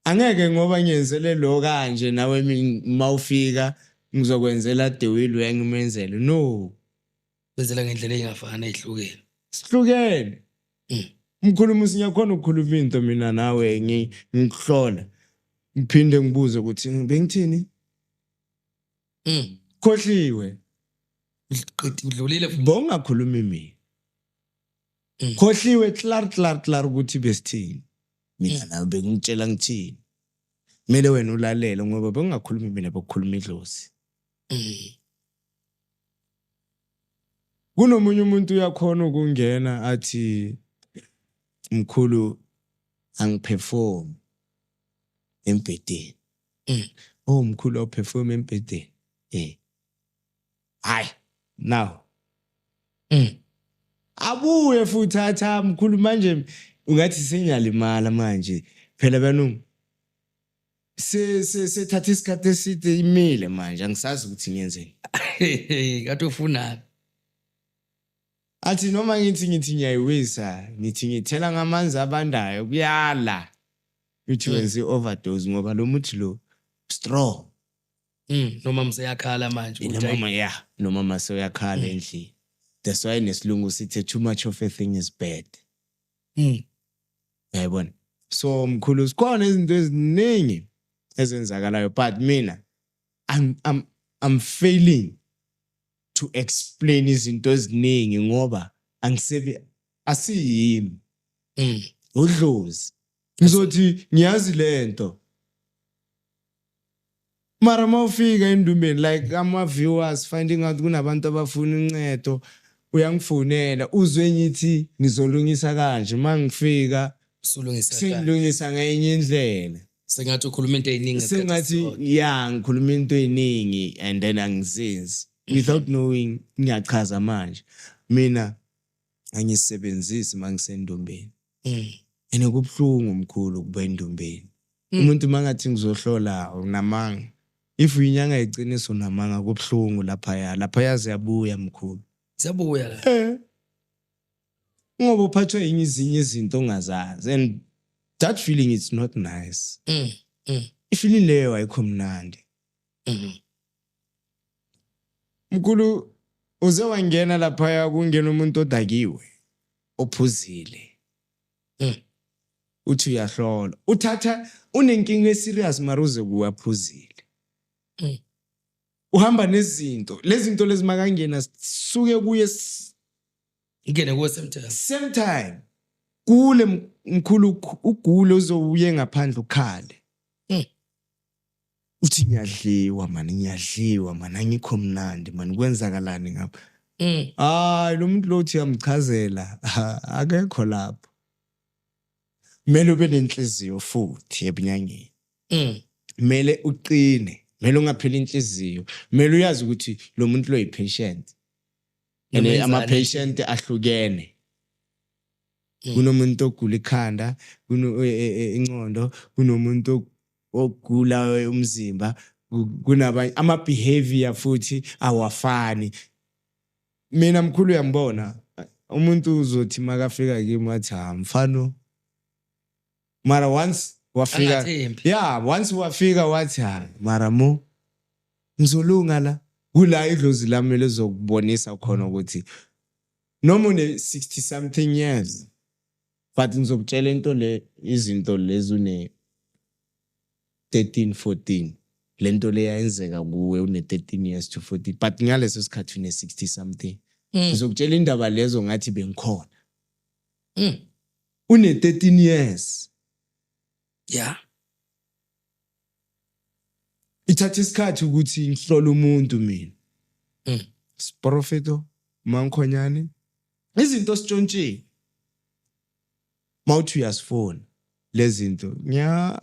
Angeke ngoba ngiyenzele lo kanje, nawe mawufika ngizokwenzela the will uyangimenzele, no. Benzela ngendlela ey'ngafani, ey'hlukene. Sihlukene. Mkhuluma, siyakhona ukukhuluma into mina nawe, ngikuhlola, ngiphinde ngibuze ukuthi bengithini. Khohliwe. Udlulile futhi. Bongakhulumi mina. Khohliwe klar klar klar ukuthi besithini mina nawe, bengitshela ngithini. Kumele wena ulalele ngoba bengingakhulumi mina, bekukhuluma idlozi. Kunomunye umuntu uyakhona ukungena athi, "Mkhulu, angiperform embhedeni." "Oh mkhulu, awuperform embhedeni?" "Eh." Hayi, now abuye futhi athi, "Ah, mkhulu, manje ungathi sengiyalimala manje phela banu se se sethatha isikhathi eside imile, manje angisazi ukuthi ngiyenzeni." Kade ufunani? Athi noma ngithi ngiyayiwisa, ngithi ngithela ngamanzi abandayo, kuyala. Uthi wenze i-overdose ngoba lo muthi lo strong. Noma mseyakhala manje ukuthi Nomama, ya, nomama seyakhala endlini. That's why nesilungu sithi too much of a thing is bad. Uyayibona? So mkhulu, sikhona izinto eziningi ezenzakalayo, but mina I'm failing to explain izinto eziningi ngoba angisebi, asiyimi. Udlozi. Ngizothi ngiyazi lento, mara mawufika endumbeni, like ama-viewers finding out kunabantu abafuna uncedo, uyangifonela, uzwe ngithi ngizolungisa kanje, uma ngifika Usulungisa kanjani? Sengilungisa ngenye indlela. Sengathi ukhuluma into ey'ningi ngesikhathi Sengathi esisodwa. Ya, ngikhuluma into eyiningi and then angizenzi without knowing. Ngiyachaza manje, mina angisebenzisi mangisendombeni. And kubuhlungu mkhulu ukuba endombeni. Umuntu mangathi ngizohlola, unamanga. If uyinyanga iqiniso, unamanga, kubuhlungu laphaya. Laphaya ziyabuya, mkhulu. Ziyabuya la. Eh, ngoba uphathwe yinye izinye izinto ongazazi and that feeling is not nice. I-feeling leyo ayikho mnandi. Mkhulu, uze wangena laphaya, kungena umuntu odakiwe, ophuzile. Uthi uyahlola, uthatha unenkinga eserious, mara uze kuwaphuzile. Uhamba nezinto, lezi zinto lezi makangena suke kuye Ingene kuwe same time. Same time. Kule mkhulu, ugule uzowuye ngaphandle ukhale. Uthi ngiyadliwa man, ngiyadliwa man, angikho mnandi man, kwenzakalani ngapha? Hayi, lo muntu lo uthi uyamchazela, akekho lapho. Kumele ube nenhliziyo futhi ebunyangeni. Kumele uqine, kumele ungapheli inhliziyo, kumele uyazi ukuthi lo muntu lo yi-patient and Noma ama-patient ahlukene. Kunomuntu ogula ikhanda, kuno ingqondo, kunomuntu ogula umzimba, kunabanye ama-behavior futhi awafani. Mina mkhulu, uyambona umuntu uzothi makafika kimi athi, "Ha mfano," mara once wafika, Angathembi. yeah, once wafika wathi, "Ha mara mo ngizolunga la," kula idlozi lami lizokubonisa khona ukuthi noma une 60 something years, but ngizokutshela into le, izinto lezi une 13 14, lento le yayenzeka kuwe une 13 years to 14, but ngaleso sikhathi une 60 something. Ngizokutshela indaba lezo ngathi bengikhona. Une 13 years. Ithatha isikhathi ukuthi ngihlole umuntu mina. Siprofeto mankhonyane, izinto sitshontshile, mawuthi uyasifuna lezi zinto, ngiya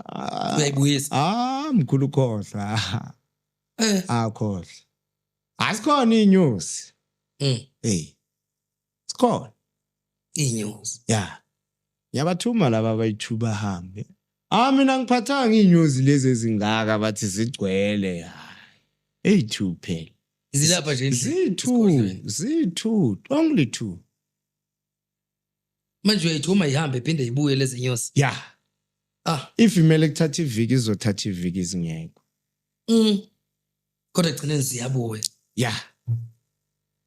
Uyayibuyisa. Ah mkhulu, khohlwa. Ah, khohlwa, asikhona iy'nyosi. Hey, sikhona. Iy'nyosi. Ya, ngiyabathuma laba abayi-two bahambe. Ah, mina ngiphathanga iy'nyosi lezi ezingaka bathi zigcwele, hayi. Eyi-two phela. Zilapha nje endlini. Ziyi-two, Esigodlweni. ziyi-two, only two. Manje uyayithuma ihambe iphinde ibuye lezi nyosi. Yeah. Ah. If imele kuthatha iviki izothatha iviki zingekho. Kodwa egcineni ziyabuya. Yeah.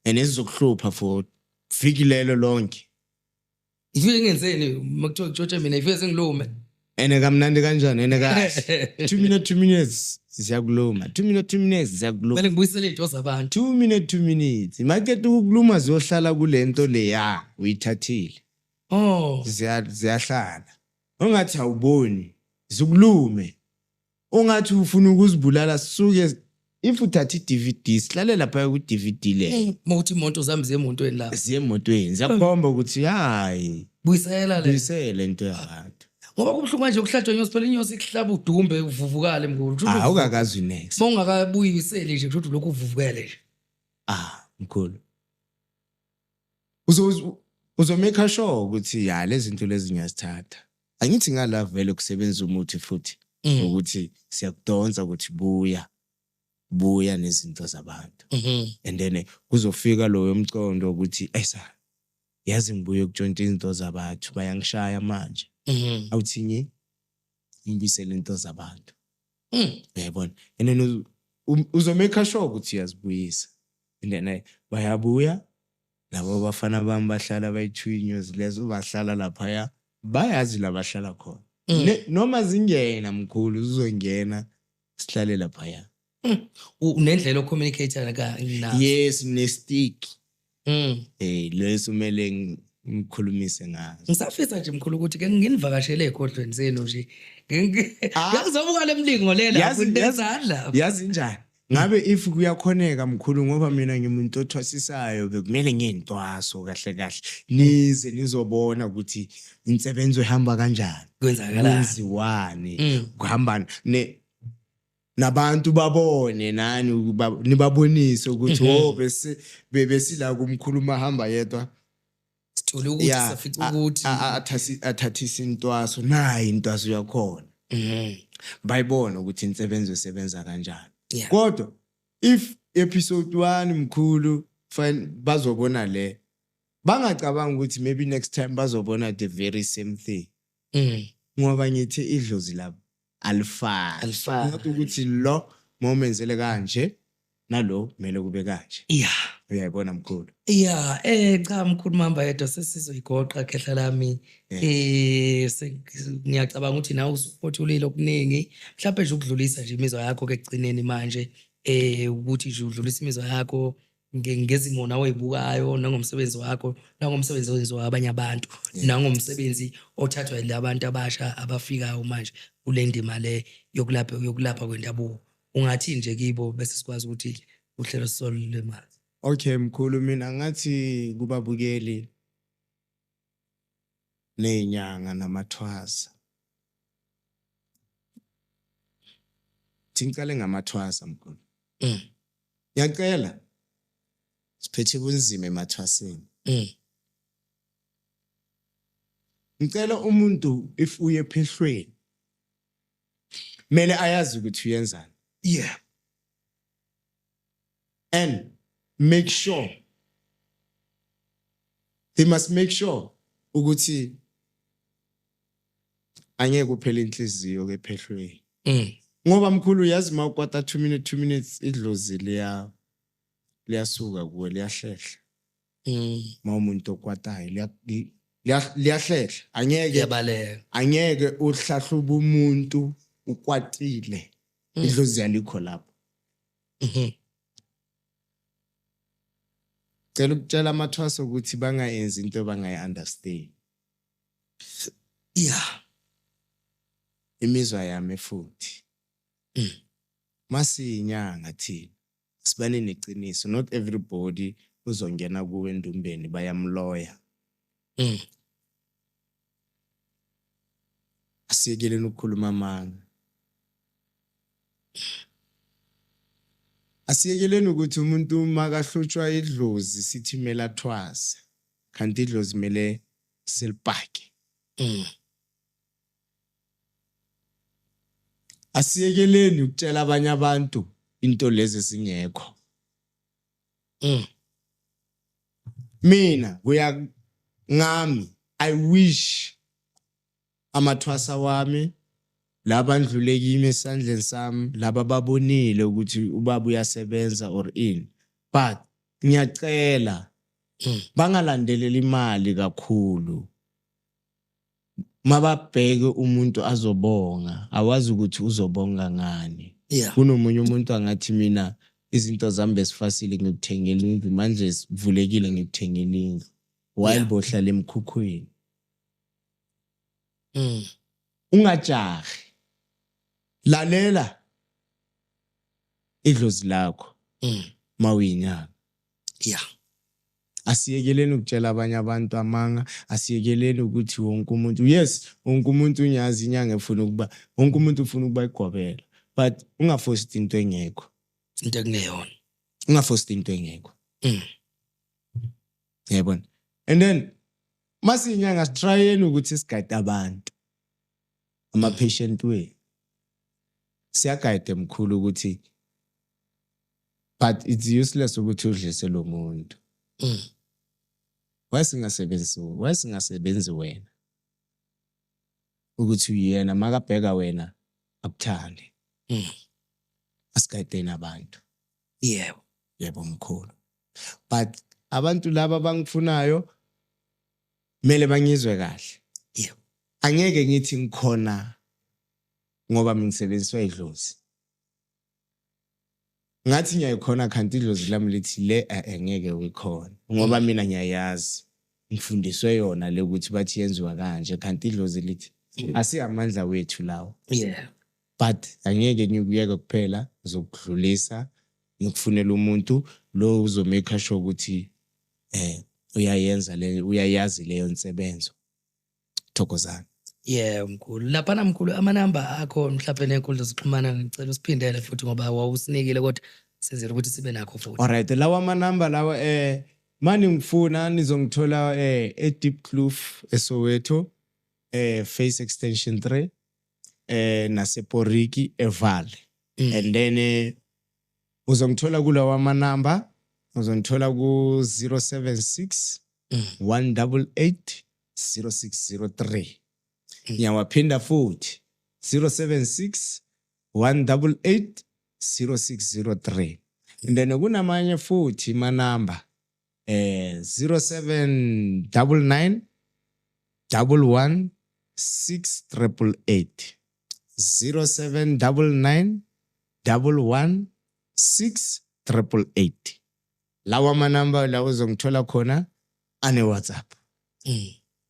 And izokuhlupha for viki lelo lonke. Ifike ngenzeni makuthiwa kutshotshe mina ifike sengilume. Ene kamnandi kanjani ene kahle. 2 minutes 2 minutes ziyakuluma. 2 minutes 2 minutes ziyakuluma. Kumele ngibuyisele iy'nto zabantu. 2 minutes 2 minutes. Maqeda ukukuluma ziyohlala kulento leya uyithathile. Oh. Ziyahlala. Ungathi awuboni zikulume. Ungathi ufuna ukuzibulala suke if uthatha i-DVD sihlale lapha ku-DVD le. Mawuthi imoto zami ziye emotweni lapha. Ziye emotweni ziyakukhomba ukuthi hayi Buyisela le. buyisele into yabantu. Ngoba kubuhlungu kanje ukuhlatshwa inyosi phela inyosi ikuhlaba udumbe uvuvukale mkhulu. Kusho ukuthi Ah awukakazi next. Uma ungakabuyiseli nje kusho ukuthi lokhu uvuvukele nje. Ah mkhulu. Uzo uzo make sure ukuthi ya lezi zinto lezi ngiyazithatha. Angithi ngala vele kusebenza umuthi futhi ukuthi siyakudonsa ukuthi buya buya nezinto zabantu. And then kuzofika loyo mcondo ukuthi ayisa yazi ngibuye ukutshontsha izinto zabantu bayangishaya manje. Awuthinye ngibisele into zabantu. Uyayibona? And then uzo make sure ukuthi uyazibuyisa. And then bayabuya labo bafana bami bahlala bayi-two lezo bahlala laphaya bayazi la bahlala khona. Noma zingena mkhulu zizongena sihlale laphaya. Unendlela ocommunicate ka nazo. Yes, ne-stick. Leso kumele ngikhulumise ngazo. Ngisafisa nje mkhulu ukuthi ke nginivakashele ey'godlweni zenu nje. Ngizobuka le mlingo le lapho nezandla. Yazi njani? Ngabe if kuyakhoneka mkhulu ngoba mina ngimuntu othwasisayo bekumele ngiyintwaso kahle kahle. Nize nizobona ukuthi insebenzo ihamba kanjani. Kwenzakalani? Kwenziwani? Kuhamba ne nabantu babone nani nibabonise ukuthi oh bese besila kumkhuluma hamba yedwa. Sithole ukuthi safica ukuthi athathisa intwaso nayi intwaso yakhona. Bayibona ukuthi insebenzo isebenza kanjani. Kodwa if episode 1 mkhulu fine bazobona le bangacabanga ukuthi maybe next time bazobona the very same thing. Ngoba ngithi idlozi labo alifani. Alifani. Not ukuthi lo momenzele kanje nalo kumele kube kanje. Uyayibona mkhulu. Yeah, cha mkhulu Mhamba yedwa sesizoyigoqa khehla lami. Ngiyacabanga ukuthi nawe usuphothulile okuningi. Mhlawumbe nje ukudlulisa nje imizwa yakho ke ekugcineni manje ukuthi nje udlulisa imizwa yakho ngezimo nawe oyibukayo nangomsebenzi wakho nangomsebenzi owenziwa abanye abantu nangomsebenzi othathwa yilabantu abasha abafikayo manje kule ndima le yokulapha kwendabuko. Ungathi nje kibo bese sikwazi ukuthi uhlelo solule manje. Okay mkhulu, mina ngathi kubabukeli nezinyanga namathwasa. Thingicale ngamathwasa mkhulu. Ngiyacela siphethe kunzima emathwaseni. Ngicela umuntu if uye ephehlweni mele ayazi ukuthi uyenzani. Yeah. And make sure they must make sure ukuthi angeke kuphele inhliziyo ke ephehlweni. Ngoba mkhulu yazi mawukwata 2 minutes 2 minutes idlozi liyasuka kuwe liyahlehla. Mawumuntu okwatayo liyahlehla. Angeke liyabaleka. Angeke uhlahluba umuntu ukwatile. Idlozi alikho lapho. Cela ukutshela amathwasa ukuthi bangayenzi into bangayi-understand. Yeah. Imizwa yami futhi. Masiyinyanga thina sibane neqiniso, not everybody uzongena kuwe endumbeni bayamloya. Asiyekeleni ukukhuluma amanga. Asiyekeleni ukuthi umuntu makahlutshwa idlozi sithi mele athwase, kanti idlozi mele silipake. Asiyekeleni ukutshela abanye abantu Into lezi zingekho. Mina kuya ngami, I wish amathwasa wami laba ndlule kimi esandleni sami, laba babonile ukuthi ubaba uyasebenza or ini, but ngiyacela bangalandeleli imali kakhulu, mababheke umuntu azobonga. Awazi ukuthi uzobonga ngani. Kunomunye umuntu angathi, "Mina izinto zami besifasile, ngikuthengela indlu, manje sivulekile, ngikuthengela indlu," while bohlala emkhukhwini. Ungajahi, lalela idlozi lakho mawuyinyanga. Asiyekeleni ukutshela abanye abantu amanga, asiyekeleni ukuthi wonke umuntu, yes, wonke umuntu unyazi inyanga efuna ukuba, wonke umuntu ufuna ukuba igobela, but ungafosti into engekho. Into ekungeyona. Ungafosti into engekho. Yabona, and then masiyinyanga sitryeni ukuthi sigade abantu, ama-patient wethu siyagayide mkhulu ukuthi, but it's useless ukuthi udlise lo muntu. Why singasebenzi wena ukuthi uyena makabheka wena akuthande? Asigayideni abantu. Yebo mkhulu, but abantu laba abangifunayo kumele bangizwe kahle. Angeke ngithi ngikhona ngoba mina ngisebenziswa idlozi, ngathi ngiyayikhona, kanti idlozi lami lithi le angeke uyikhona ngoba mina ngiyayazi, ngifundiswe yona le ukuthi bathi yenziwa kanje, kanti idlozi lithi asiyamandla wethu lawo. But angeke ngikuyeke kuphela, ngizokudlulisa ngikufunela umuntu lo uzomake sure ukuthi uyayenza le, uyayazi leyo nsebenzo. Thokozani. Yeah mkhulu, laphana mkhulu, amanamba akho mhlawumbe nenkundla zokuxhumana, ngicela usiphindele futhi ngoba wawusinikile kodwa senzela ukuthi sibe nakho futhi. Alright, lawa amanamba lawa, mani ngifuna nizongithola eDiepkloof eSoweto, Phase Extension 3, nasePoriki eVaal. And then uzongithola kulawa amanamba, uzongithola ku 076 188 0603. Ngiyawaphinda futhi, 076 188 0603. And then kunamanye futhi manamba, 0799 11 6888, 0799 11 6888. Lawa manamba la uzongithola khona ane WhatsApp.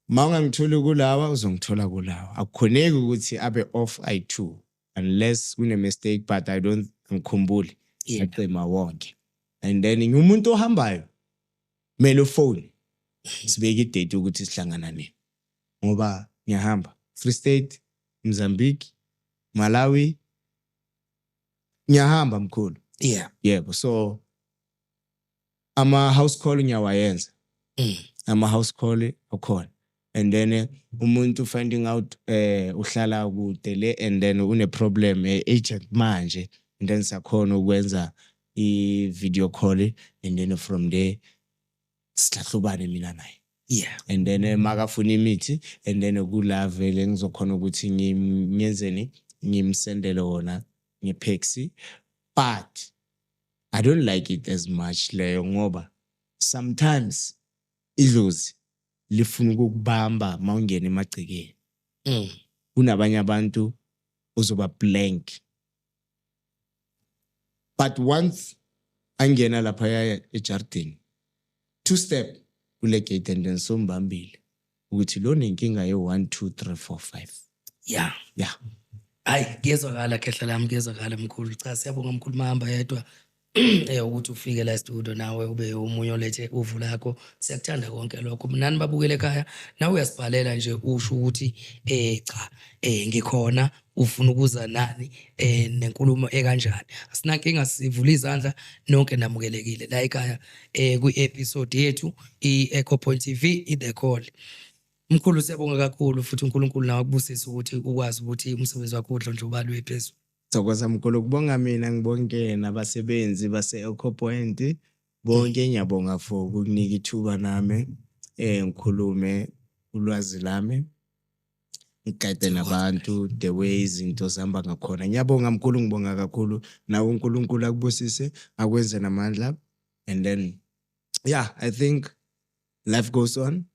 Ma ungangitholi kulawa, uzongithola kulawa. Akukhoneki ukuthi abe off i2 unless kune mistake, but I don't, ngikhumbuli acima wonke. And then ngiwumuntu ohambayo, kumele ufone sibeke idate ukuthi sihlangana nini ngoba ngiyahamba Free State, Mozambique, Malawi, ngiyahamba mkhulu. Yebo, so ama house call ngiyawayenza. Ama house call akhona, and then umuntu finding out uhlala kude le and then une problem agent manje, and then sakhona ukwenza i video call and then from there sihlahlubane mina naye. And then makafuna imithi, and then kula vele ngizokhona ukuthi ngiyenzeni, ngimsendele wona ngePaxi, but I don't like it as much leyo ngoba sometimes idlozi lifuna ukukubamba mawungena emagcekeni. Kunabanye abantu uzoba blank, but once angena lapha ejardini, two step kule gate, and then sombambile ukuthi lo nenkinga ye 1 2 3 4 5. Yeah. Hayi, kuyezwakala khehla lami, kuyezwakala mkhulu. Cha, siyabonga mkhulu mahamba yedwa ukuthi ufike la studio nawe ube omunye olethe uvu lakho. Siyakuthanda konke lokho. Nani babukele ekhaya, nawe uyasibhalela nje usho ukuthi cha, ngikhona, ufuna ukuza nani nenkulumo ekanjani. Asinankinga, sivula izandla, nonke namukelekile la ekhaya kwi-episode yethu i-Echo Point TV, i-The Call. Mkhulu, siyabonga kakhulu futhi, uNkulunkulu nawe akubusise ukuthi ukwazi ukuthi umsebenzi wakho udlondlobale uye phezulu. Thokoza mkhulu, kubonga mina, ngibonke nabasebenzi base-Echo Point bonke. Ngiyabonga for ukukunika ithuba nami ngikhulume ulwazi lami, ngigade nabantu the way izinto zihamba ngakhona. Ngiyabonga mkhulu, ngibonga kakhulu nawe. UNkulunkulu akubusise, akwenze namandla, and then yeah, I think life goes on,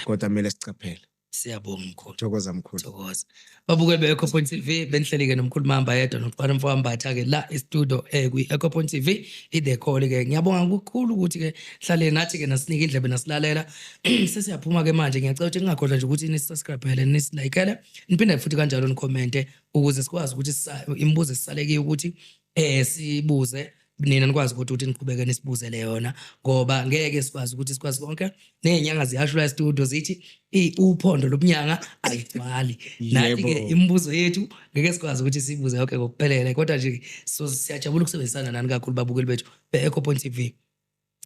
kodwa kumele sicaphele. Siyabonga mkhulu. Thokoza mkhulu. Thokoza. Babukeli be-Echo Point TV, benihleli-ke nomkhulu Mamba yedwa nokuqala mfo Mbatha-ke la e-studio kwi-Echo Point TV, i-The Call-ke. Ngiyabonga kakhulu ukuthi-ke hlale nathi-ke, nasinike indlebe, nasilalela. Sesiyaphuma-ke manje. Ngiyacela ukuthi ningakhohlwa nje ukuthi nisubscribe, nisilikele, niphinde futhi kanjalo nikhomente ukuze sikwazi ukuthi imibuzo esisalekiyo ukuthi sibuze nina, nikwazi ukuthi niqhubeke nisibuzele yona, ngoba ngeke sikwazi ukuthi sikwazi konke. Ney'nyanga ziyasho la e-studio, zithi uphondo lobunyanga ayigcwali. Nathi-ke imibuzo yethu ngeke sikwazi ukuthi siyibuze yonke ngokuphelele, kodwa nje so siyajabula ukusebenzisana nani kakhulu, babukeli bethu be-Echo Point TV.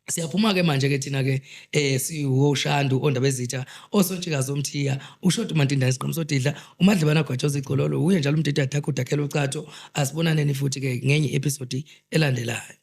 Siyaphuma-ke manje-ke thina-ke siwoshandu ondaba ezitha osontshikazi omthiya ushoti umantindane siqhamusodidla umadlebana gwajoza igcololo uye njalo umdidi athakha udakhela ucatho. Asibonaneni futhi-ke ngenye i-episode elandelayo.